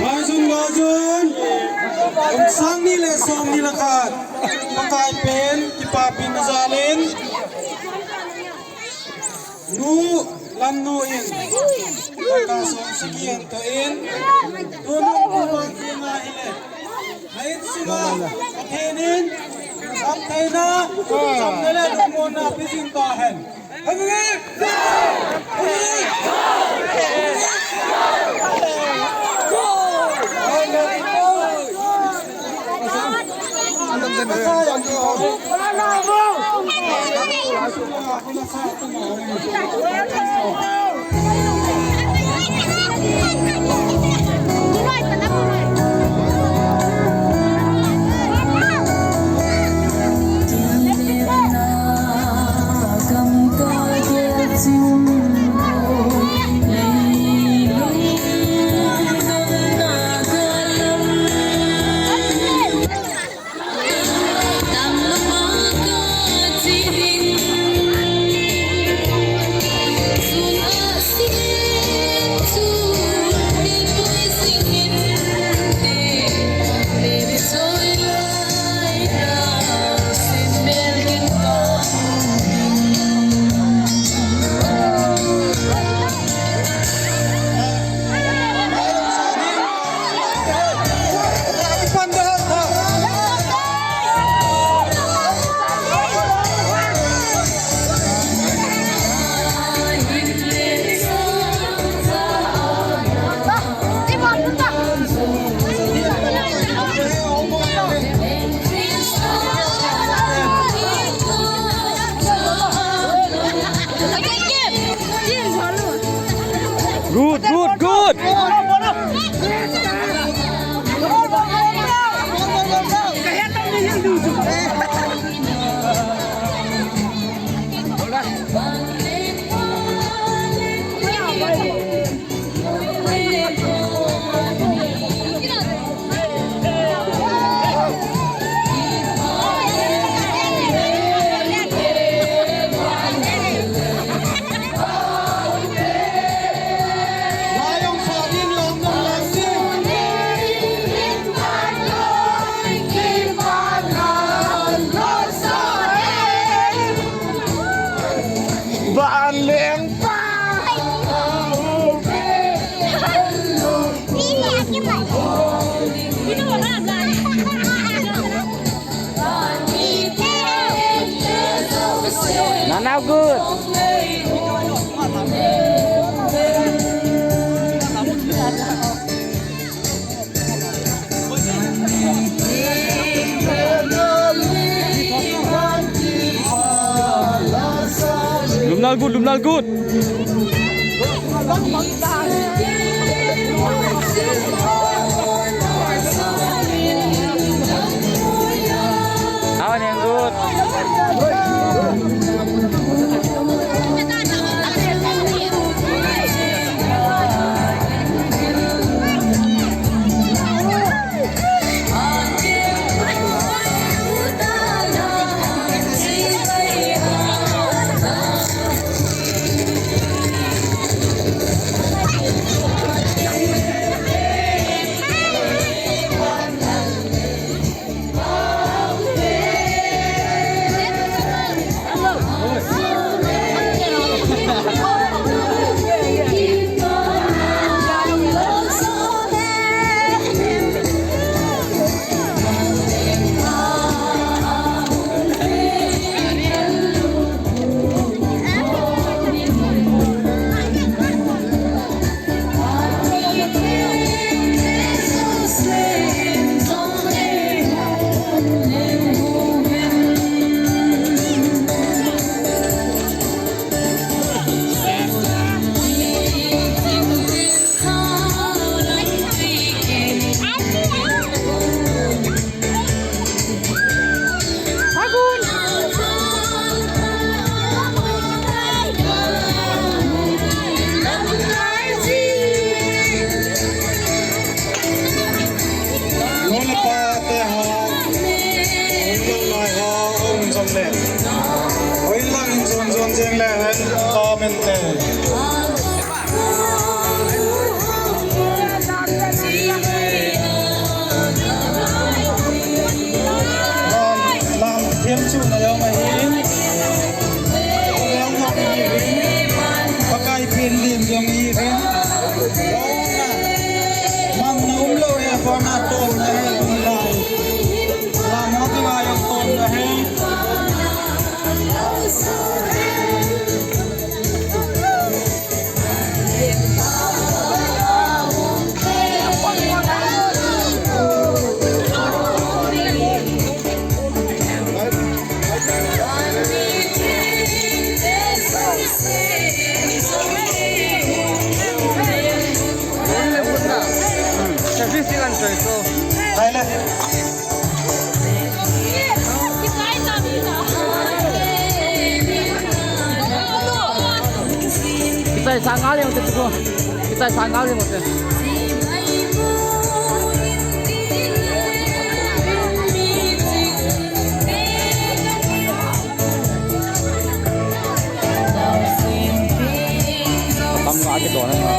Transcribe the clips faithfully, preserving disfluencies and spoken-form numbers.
Laijun, laijun. Kum sang ni le som ni le khat. Pakai pen, kipapina jalin. Nu, Lamnu in. Pakai som siki in to in. Tunu, tunu, tunu, hile. Hei sunga, Pathen in, Pathen in, chamna le lungmonna pejing tahen. How good? Lumlal good, Lumlal good. Awan yang good. Nu le pa te ho, hung jong lai ho, hung jong le. Hoi lang in jon jon jeng le hen, amen te. Lam, lam them chu na jong ahi. Jong jong ahi. Pakai pen lim jong ahi. Manna umlou e, kona tonna he, tum lai. Lam ho dinga jong tonna he. Kichai sa ngal jeng te ko. Kichai sa ngal jeng te. Tam ga ke don na.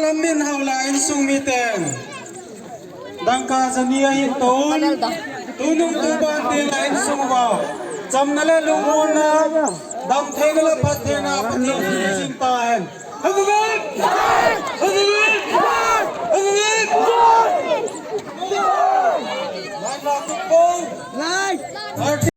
Lam min hau la insung miten. Dangka jani ahin toh. Tunung tuban te la insung uva. Chamna le lungmonna. Damtheina le phattheina Pathen in jing tahen. Hallelujah! Hallelujah! Hallelujah!